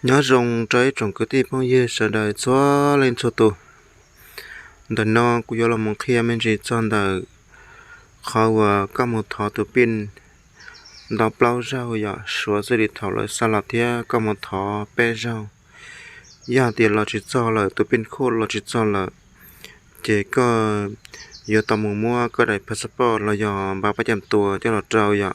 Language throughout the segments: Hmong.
Nyob zoo rau ib tsoom kwv tij phooj ywg sawv daws txhua leej txhua tus. Ntawm no kuv yuav los mus qhia me ntsis txog ntawm qhov uas koj mus thov tus pij nto plaub zaug yom, suav txij li thaum lawv xa los thiab koj mus thov peb zaug. Yog tias los tsis txog lawm, tus pij khuj los tsis txog lawm, ces koj yuav tau mus muab koj daim passport los yog npav pab cam tuas coj los rau yom.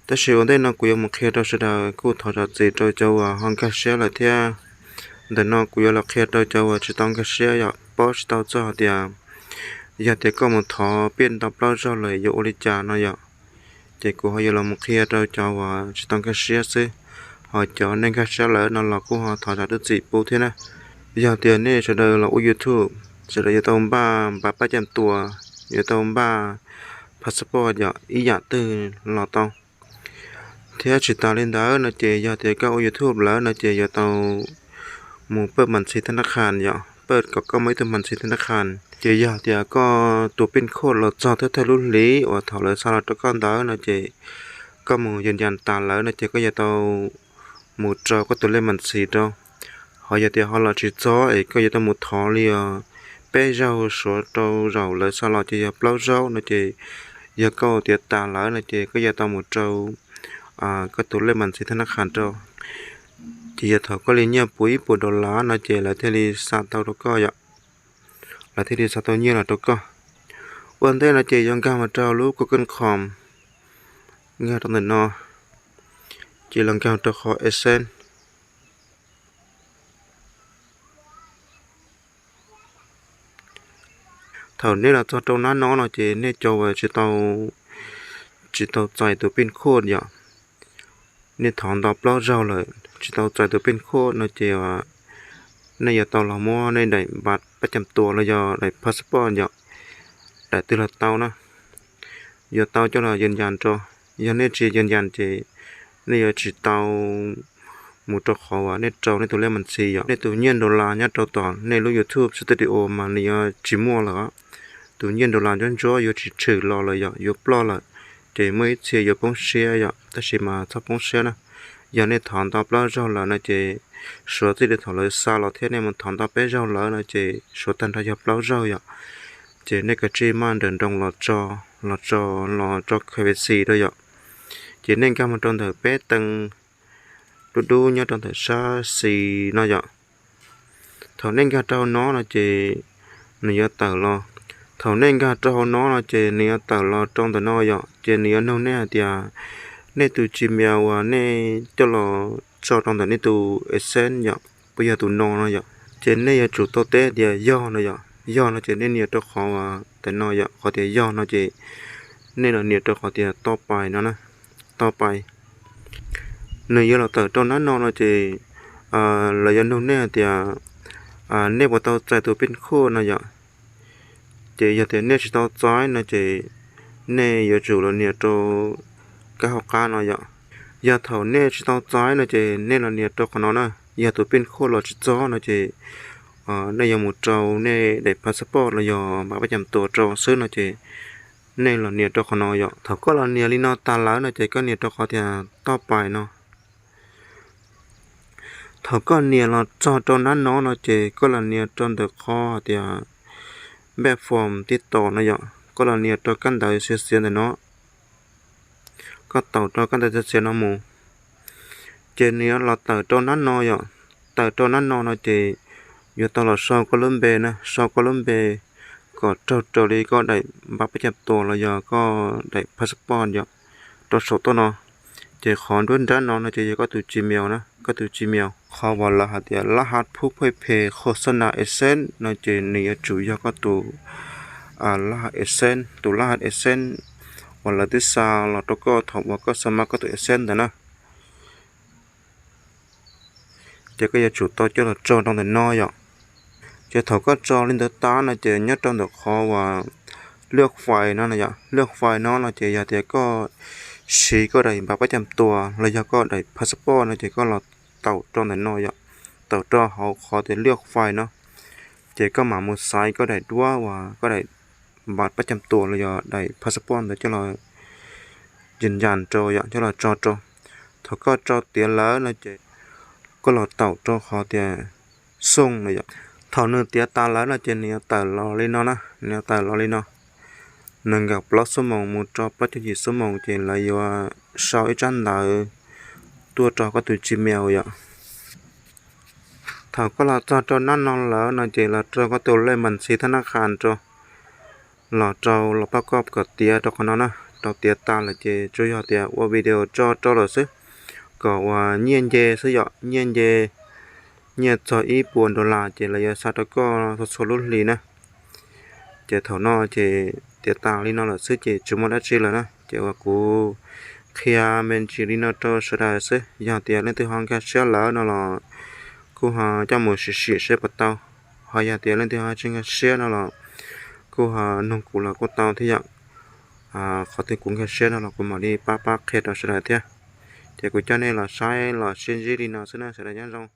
Tab sis ua ntej no kuv yuav mus qhia rau sawv daws kuj thov zam txim rau cov uas ho nkag siab lawm thiab. Ntawm no kuv yuav los qhia rau cov uas tsis tau nkag siab yom, paub tsis tau txog hais tias yog tias koj mus thov pij nto plaub zaug lawm yuav ua li cas no yom. Ces kuv ho yuav los mus qhia rau cov uas tsis tau nkag siab xwb, ho cov nej nkag siab lawm no los kuj ho thov zam lub txim pub thiab na. Yog tias nej sawv daws los ua YouTube, sawv daws yuav tau npaj npav pab cam tuas, yuav tau npaj passport yom, ib yam twg los tau. Thiab tsis tas li ntawd no ces yog tias koj ua YouTube lawm no ces yuav tau mus pawj mas ntxhi thab nab khas yom, pawj kom koj muaj ib tug mas ntxhi thab nab khas. Ces yog tias koj tus pij khuj los txog thawj thawj lub hlis uas thaum lawv xa los rau koj ntawd no ces koj mus yws yas tas lawm no ces koj yuav tau mus rau koj tus lej mas ntxhi rau. Ho yog tias ho los tsis txog es koj yuav tau mus thov li os peb zaug suav rau zaum lawv xa los ces yog plaub zaug no ces yog koj tiav tas lawm no ces koj yuav tau mus rau koj tus lej mas ntxhi thab nab khas rau. Ces yog thaum koj li nyiaj puv ib puas dollar no ces lawv thiaj li xa tau rau koj yom, lawv thiaj li xa tau nyiaj los rau koj. Ua ntej no ces yuav nkag mus rau lub Google Chrome, nkag rau ntawm no, ces los nkag rau qhov AdSense. Thaum nej los txog rau nab no no ces nej cov uas tsis tau, tsis tau txais tus pij khuj yom, nej thov nto plaub zaug lawm tsis tau txais tus pij khuj no ces nej yuav tau los muab nej daim npav pab cam tuas los yog daim passport yom, daim twg los tau na, yuav tau coj los yws yas rau. Yog nej tsis yws yas ces nej yuav tsis tau mus rau qhov uas nej rau nej tus lej mas ntxhi yom. Nej tus nyiaj dollar nyob rau tom nej lub YouTube Studio mas nws yuav tsis muaj lawm. Tus nyiaj dollar ntsuab ntsuab yuav tsis tshwm los lawm yom, yuav ploj lawm. Ces muaj ib txhia yuav poob siab yom, tab sis mas txhob poob siab na. Yog nej thov nto plaub zaug lawm no ces suav txij li thaum lawv xa los thiab nej mus thov nto peb zaug lawm no ces suav tag nrho yog plaub zaug yom. Ces nej kav tsij maj nrawm nroos los tso, los tso, los tso K Y C rau yom. Ces nej nkag mus rau ntawm peb teev dub dub nyob rau ntawm sab xis no yom. Thaum nej nkag rau hauv no no ces nws yuav tawm los. Thaum nej nkag rau hauv no no ces nws yuav tawm los rau ntawm no yom, ces nws yuav nug nej hais tias nej tus Gmail uas nej coj los tso rau ntawm nej tus AdSense yom, puas yog tus no no yom. Ces nej yuav tsum tau teb tias yog no yom, yog no ces nej nias rau qhov uas ntawm no yom, qhov tias yog no ces nej los nias rau qhov tias tau pais no na, tau pais. Nws yuav los tawm rau nab no no ces lawv yuav nug nej hais tias nej puas tau txais tus pij khuj no yom. Ces yog tias nej tsis tau txais no ces nej yuav tsum los nias rau kab hauv qab no yom. Yog thaum nej tsis tau txais no ces nej los nias rau qhov no na. Yog tus pij khuj los tsis txog no ces nej yuav mus rau nej daim passport los yog npav pab cam tuas rau xwb no ces nej los nias rau qhov no yom. Thaum koj los nias li no tas lawm no ces koj nias rau qhov tias tau pais no. Thaum koj nias los txog rau nab no no ces koj los nias rau ntawm qhov tias npaj form tib tos no yom, koj los nias rau kab ntawv xiav xiav ntawm no. Koj taus rau kab ntawv xiav xiav no mus, ces nws yuav los tawm rau nab no yom. Tawm rau nab no no ces yuav tau los sau koj lub npe na, sau koj lub npe kom raug raws li koj daim npav pab cam tuas los yog koj daim passport yom, rau saum toj no. Ces qhov nruab nrab no no ces yog koj tus Gmail na, koj tus Gmail. Qhov uas lawv hais tias lab hab phub phej phe khos xab nas AdSense no ces nws yuav tsum yog koj tus lab hab AdSense, tus lab hab AdSense uas lawv twb xa los rau koj thaum uas koj xa mab koj tus AdSense ntawd na. Ces koj yuav tsum tau coj los tso rau ntawm no yom. Ces thaum koj tso li ntawd tas no ces nyob rau ntawm qhov uas lwaj fais no yom, lwaj fais no no ces yog tias koj siv koj daim npav pab cam tuas los yog koj daim passport no ces koj los taus rau ntawm no yom, taus rau hauv qhov tias lwaj fais no. Ces koj mam mus xaiv koj daim duab uas koj daim npav pab cam tuas los yog daim passport ntawd coj los yws yas rau yom, coj los tso rau. Thaum koj tso tiav lawm no ces koj los taum rau qhov tias xoo no yom. Thaum nws tiav tas lawm no ces nws yuav tawm los li no na, nws yuav tawm los li no. Nees nkaum plaub xuab moos mus rau plaub caug yim xuab moos ces lawv yuav sau ib tsab ntawv tuaj rau koj tus Gmail yom. Thaum koj los txog rau nab no lawm no ces los rau koj tus lej mas ntxhi thab nab qha rau, los rau los pab koj kom tiav rau qhov no na. Rau tiav tas lawm ces tsuas yog tias ua video tso rau lawm xwb, kom uas nyiaj nce xwb yom, nyiaj nce, nyiaj txog ib puas dollar ces lawv yuav xa rau koj txhua txhua lub hli na. Ces thaum no ces tiav tas li no lawm xwb ces tsis muaj dab tsi lawm na. Ces uas kuv qhia me ntsis li no rau sawv daws xwb, yog tias leej twg ho nkag siab lawm no los kuj ho coj mus sim sim seb puas tau. Ho yog tias leej twg ho tsis nkag siab no los kuj ho nug kuv los kuj tau thiab yom. Qhov twg kuv nkag siab no los kuv mam li pab pab qhia rau sawv daws thiab. Ces kuv coj nej los saib los sib ntsib li no xwb na, sawv daws nyob zoo.